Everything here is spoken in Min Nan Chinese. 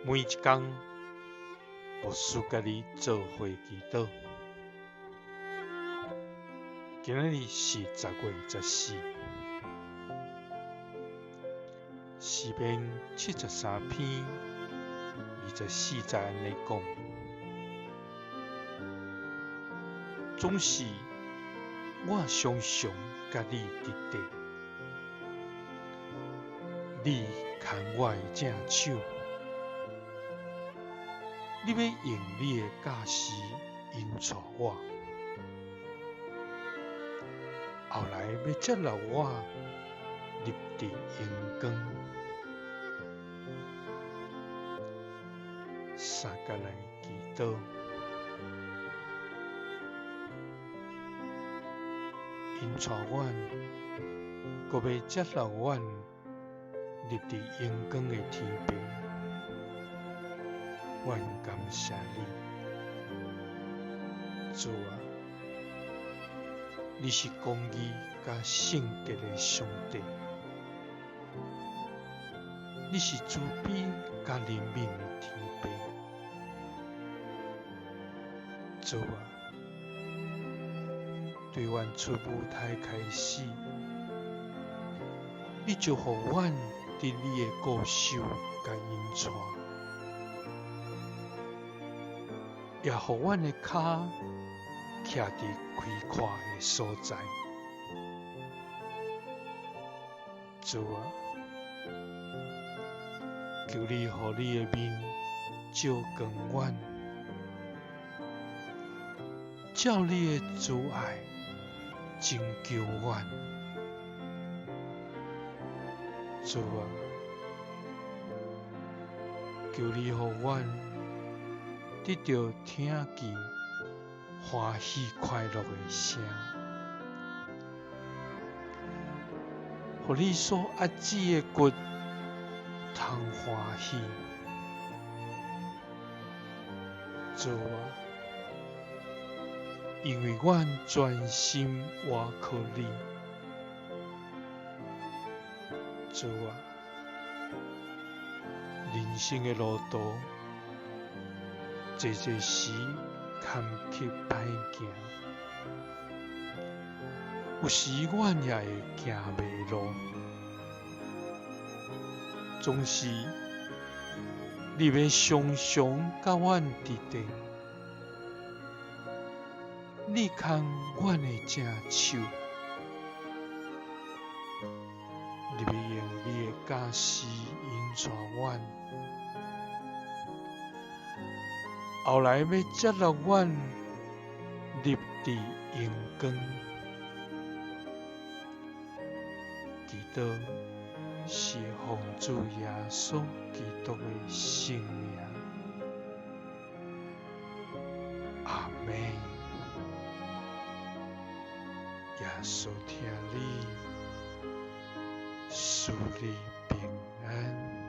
每一工，牧師佮你做伙祈禱。今仔日是10月14，詩篇73篇24節按呢講：總是我常常佮你佇底，你牽我的正手。你欲用你的教示引帶我，後來欲接納我入佇榮光。相共來祈禱，引帶阮，閣欲接納阮入佇榮光的天父。阮感謝你，主啊，你是公義佮聖潔的上帝，你是慈悲佮憐憫的天父。主啊，對阮出母胎開始，你就予阮佇你的顧守佮引帶。也予阮的跤徛佇開闊的所在。主啊，求你予你的面照光阮，照你的慈愛拯救阮。主啊，求你予阮得著聽見歡喜快樂的聲，予你所壓制的骨通歡喜。主啊，因為阮專心倚靠你。主啊，人生的路途，濟濟時坎坷歹行，有時阮也會行迷路，總是你欲常常佮阮佇底，你牽阮的正手，你欲用你的教示引帶阮。後來欲接納阮入佇榮光，祈禱是奉主耶穌基督的聖名，阿們。耶穌疼你，賜你平安。